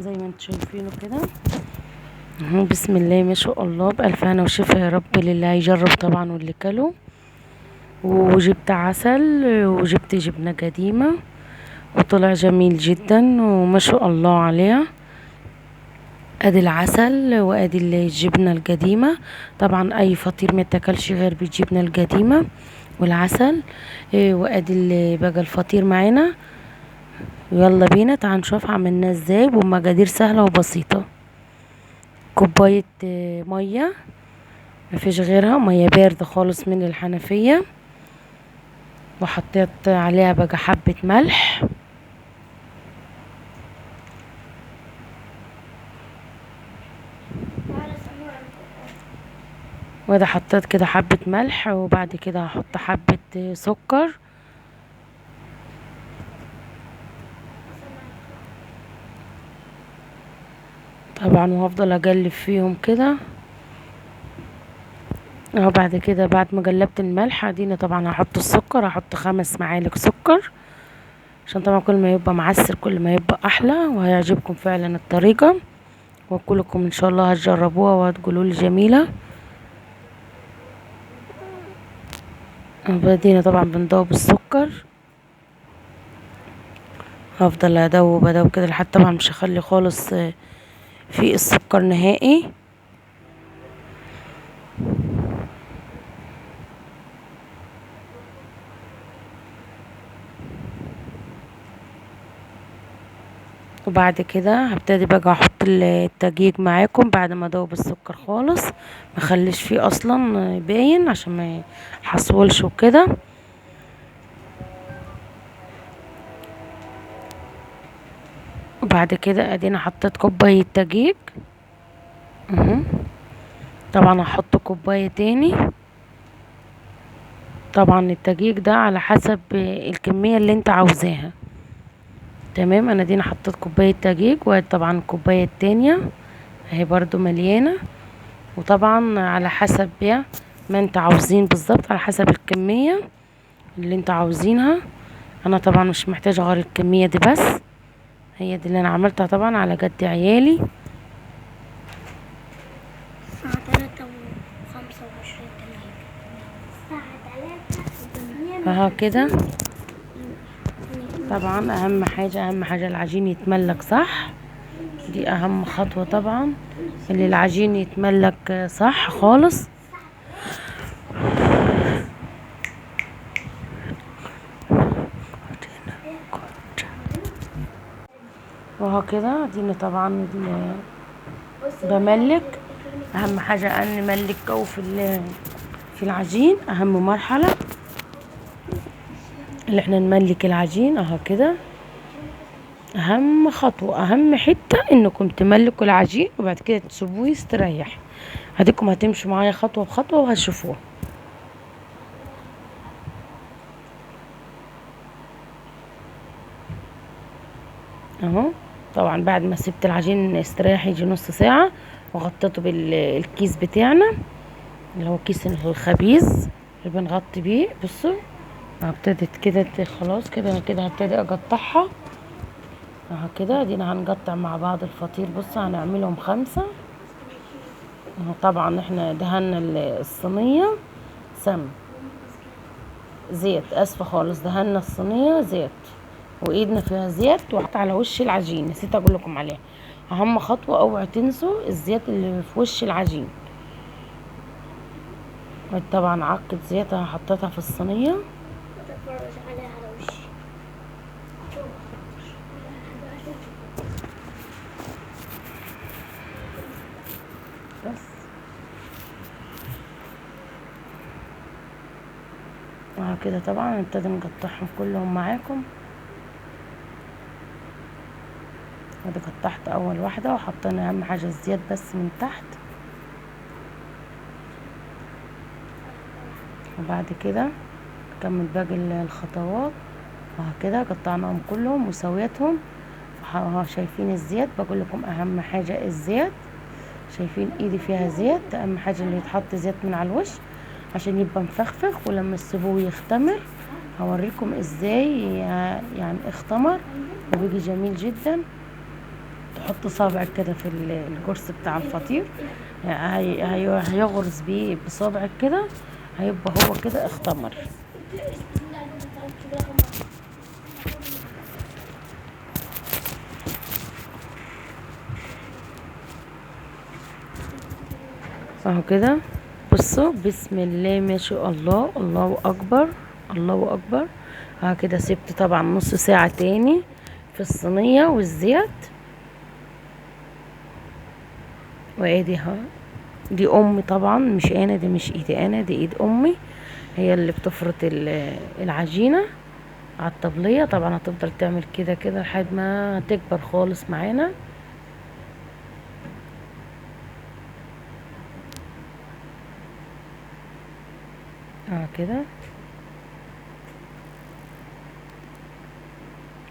زي ما انتم شايفينه كده اهو. بسم الله ما شاء الله، بألف هنا وشفا يا رب للي هيجرب طبعا واللي كله. وجبت عسل وجبت جبنة قديمة وطلع جميل جدا وما شاء الله عليها. ادي العسل وادي الجبنة القديمة. طبعا اي فطير ما يتاكلش غير بالجبنة القديمة والعسل. وادي بقى الفطير معانا. يلا بينا تعال نشوف عملناه ازاي بمقادير سهلة وبسيطة. كوباية مية مفيش غيرها، مية باردة خالص من الحنفية، وحطيت عليها بقى حبة ملح. وده حطيت كده حبة ملح، وبعد كده هحط حبة سكر. طبعا وهفضل اقلب فيهم كده اهو. بعد كده بعد ما قلبت الملح ادينا طبعا هحط السكر، هحط 5 معالق سكر، عشان طبعا كل ما يبقى معسل كل ما يبقى احلى، وهيعجبكم فعلا الطريقة، وكلكم ان شاء الله هتجربوها وهتقولوا لي جميلة. وبعدين طبعا بندوب السكر، هفضل ادوب ادوب كده لحد طبعا مش هخلي خالص في السكر نهائي. وبعد كده هبتدي بقى احط الدقيق معاكم بعد ما ادوب السكر خالص، ما اخليش فيه اصلا باين عشان ما يحصولش وكده. وبعد كده ادينا حطيت كوباية دقيق اهو، طبعا هحط كوباية تاني. طبعا الدقيق ده على حسب الكمية اللي انت عاوزاها. تمام، انا دينا حطيت كوباية دقيق، وطبعا الكوباية التانية اهي برضو مليانة. وطبعا على حسب ما انت عاوزين بالظبط، على حسب الكمية اللي انت عاوزينها. انا طبعا مش محتاجه غير الكمية دي بس، هي دي اللي انا عملتها طبعا على قد عيالي. الساعة 3:25 الساعة 3 اهو كده. طبعا اهم حاجة اهم حاجة العجين يتملك صح، دي اهم خطوة طبعا، اللي العجين يتملك صح خالص. وهو كده ادينا طبعا بملك. اهم حاجة ان نملك جو في العجين، اهم مرحلة اللي احنا نملك العجين اهو كده. اهم خطوة اهم حتة انكم تملكوا العجين، وبعد كده تسيبوه يستريح. هديكم هتمشوا معايا خطوة بخطوة وهتشوفوها اهو. طبعا بعد ما سبت العجين يستريح يجي نص ساعة، وغطيته بالكيس بتاعنا اللي هو كيس الخبيز اللي بنغطي بيه. بصوا ابتدت كده خلاص كده، انا كده هبتدي اقطعها اهو كده. ادينا هنقطع مع بعض الفطير. بصوا هنعملهم 5 اهو. طبعا احنا دهنا الصينية سمن زيت، اسفه خالص، دهنا الصينية زيت وايدنا فيها زيت، وحط على وش العجين. نسيت اقول لكم عليها اهم خطوة، اوعوا تنسوا الزيت اللي في وش العجين. طبعا عقد زيت انا حطيتها في الصينية. عليها على وشي. بس اهو كده. طبعا نبتدي نقطعهم كلهم معاكم. ادي قطعت اول واحدة، وحطينا اهم حاجة الزيت بس من تحت. وبعد كده نكمل باقي الخطوات وهكذا. قطعناهم كلهم وسويتهم. شايفين الزيت، بقول لكم اهم حاجة الزيت. شايفين ايدي فيها زيت، اهم حاجة اللي يتحط زيت من على الوش عشان يبقى مفخفخ. ولما تسيبوه يختمر هوريكم ازاي يعني اختمر وبيجي جميل جدا. تحط صابعك كده في الجرس بتاع الفطير، هيغرز بيه بصابعك كده، هيبقى هو كده اختمر. اهو كده بصوا، بسم الله ما شاء الله، الله اكبر الله اكبر. ها كده سبت طبعا نص ساعة تاني في الصينية والزيت. وادي ها دي امي طبعا، مش انا، دي مش ايدي انا، دي ايد امي، هي اللي بتفرط العجينة على الطبلية. طبعا هتفضل تعمل كده كده لحد ما تكبر خالص معانا. كده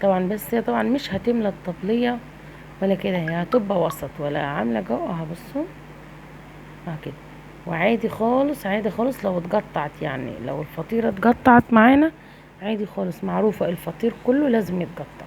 طبعا، بس هي طبعا مش هتملى الطبلية ولا كده، هي هتبقى وسط ولا عاملة جو. بصوا كده، وعادي خالص، عادي خالص لو اتقطعت، يعني لو الفطيرة اتقطعت معانا عادي خالص، معروفة الفطير كله لازم يتقطع.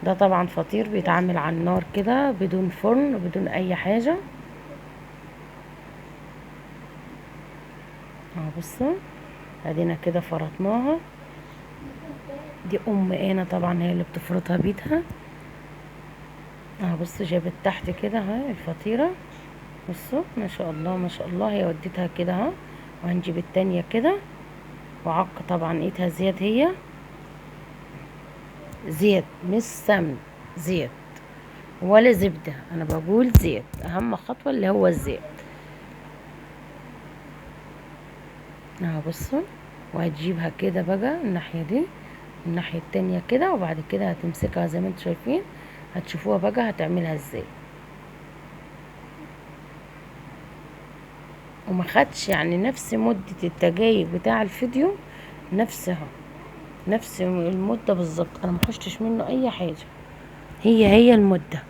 ده طبعا فطير بيتعمل على النار كده بدون فرن وبدون اي حاجة. بصوا ادينا كده فرطناها. دي ام انا طبعا هي اللي بتفرطها بيدها. بصوا جابت تحت كده اهي الفطيرة، بصوا ما شاء الله ما شاء الله، هي وديتها كده اهو. وهنجيب التانية كده، وعق طبعا ايدها زيت، هي زيت مش سمن، زيت ولا زبدة، انا بقول زيت، اهم خطوة اللي هو الزيت. بصوا وهتجيبها كده بقى الناحية دي الناحية التانية كده، وبعد كده هتمسكها زي ما انتم شايفين، هتشوفوها بقى هتعملها ازاي. وما خدش يعني نفس مدة الدقايق بتاع الفيديو، نفسها نفس المدة بالظبط، انا ما حشتش منه اي حاجة، هي هي المدة.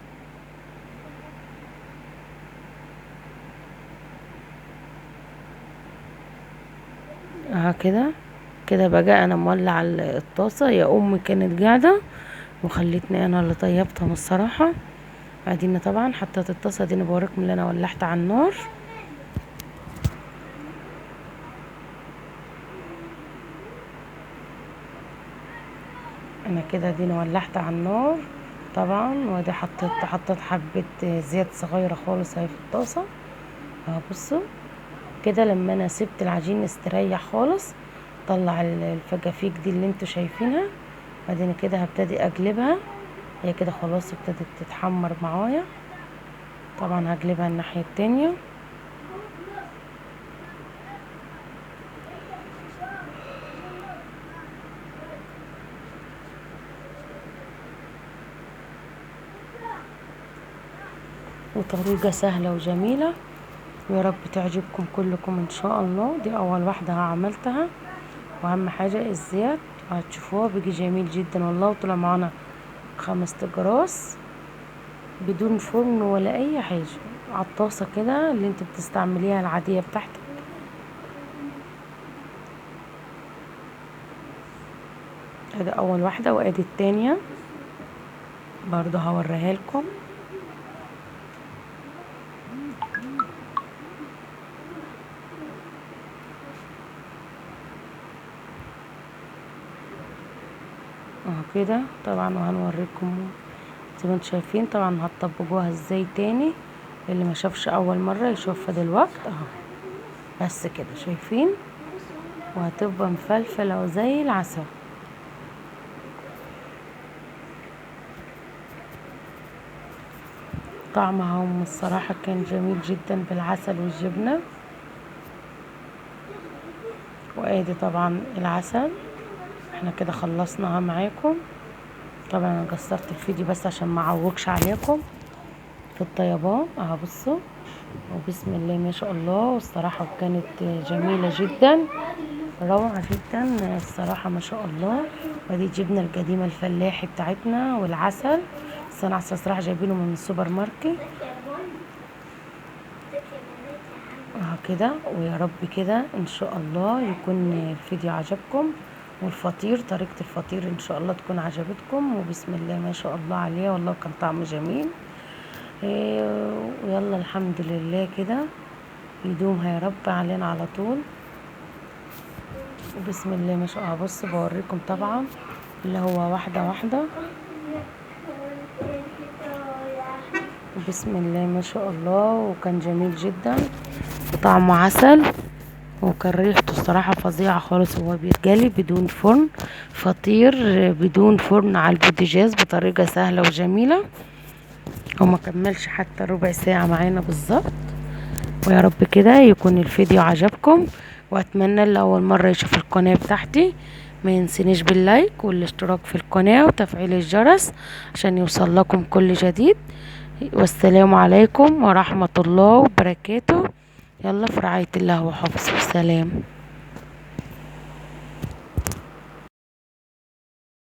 كده كده بقى انا مولعه الطاسه، يا امي كانت قاعدة وخلتني انا اللي طيبتها من الصراحة. بعدين طبعا حطيت الطاسه دي، انا بوريكم اللي انا ولعت على النار. انا كده دي ولعت على النار طبعا، وادي حطيت حبه زيت صغيرة خالص اهي في الطاسه. بصوا كده لما انا سبت العجين استريح خالص، طلع الفجافيك دي اللي انتوا شايفينها. بعدين كده هبتدي اقلبها، هي كده خلاص ابتدت تتحمر معايا. طبعا هقلبها الناحية التانية. وطريقة سهلة وجميلة، يا رب تعجبكم كلكم ان شاء الله. دي اول واحدة عملتها، واهم حاجة الزيت، وهتشوفوها بيجي جميل جدا والله. وطلع معانا 5 جراس بدون فرن ولا اي حاجة، على الطاسة كده اللي انت بتستعمليها العادية بتاعتك. ادي اول واحدة، وادي التانية برضو هوريها لكم. اهو كده طبعا، وهنوريكم زي ما انتم شايفين طبعا هتطبقوها ازاي تاني، اللي ما شافش اول مرة يشوفها دلوقتي اهو. بس كده شايفين، وهتبقى مفلفله وزي العسل. طعمها هم الصراحة كان جميل جدا بالعسل والجبنه. وادي طبعا العسل. احنا كده خلصناها معاكم. طبعا انا قصرت الفيديو بس عشان ما اعوجش عليكم في الطيبان. اهو بصوا، وبسم الله ما شاء الله، والصراحة كانت جميلة جدا، روعه جدا الصراحة ما شاء الله. ودي الجبنة القديمة الفلاحي بتاعتنا والعسل، بس انا عسل صراحة جايبينه من السوبر ماركت. اهو كده، ويا رب كده ان شاء الله يكون الفيديو عجبكم، والفطير طريقة الفطير ان شاء الله تكون عجبتكم. وبسم الله ما شاء الله عليها والله كان طعمه جميل. ويلا الحمد لله كده يدومها يا رب علينا على طول. وبسم الله ما شاء الله. بص بوريكم طبعا اللي هو واحدة واحدة. بسم الله ما شاء الله، وكان جميل جدا وطعمه عسل، وكان ريحته الصراحة فظيعة خالص. وهو بيتجلي بدون فرن، فطير بدون فرن على البوتاجاز بطريقة سهلة وجميلة، وما كملش حتى ربع ساعة معانا بالظبط. ويا رب كده يكون الفيديو عجبكم، واتمنى اللي اول مرة يشوف القناة بتاعتي ما ينسنيش باللايك والاشتراك في القناة وتفعيل الجرس عشان يوصل لكم كل جديد. والسلام عليكم ورحمة الله وبركاته. يلا في رعاية الله وحفظه. سلام.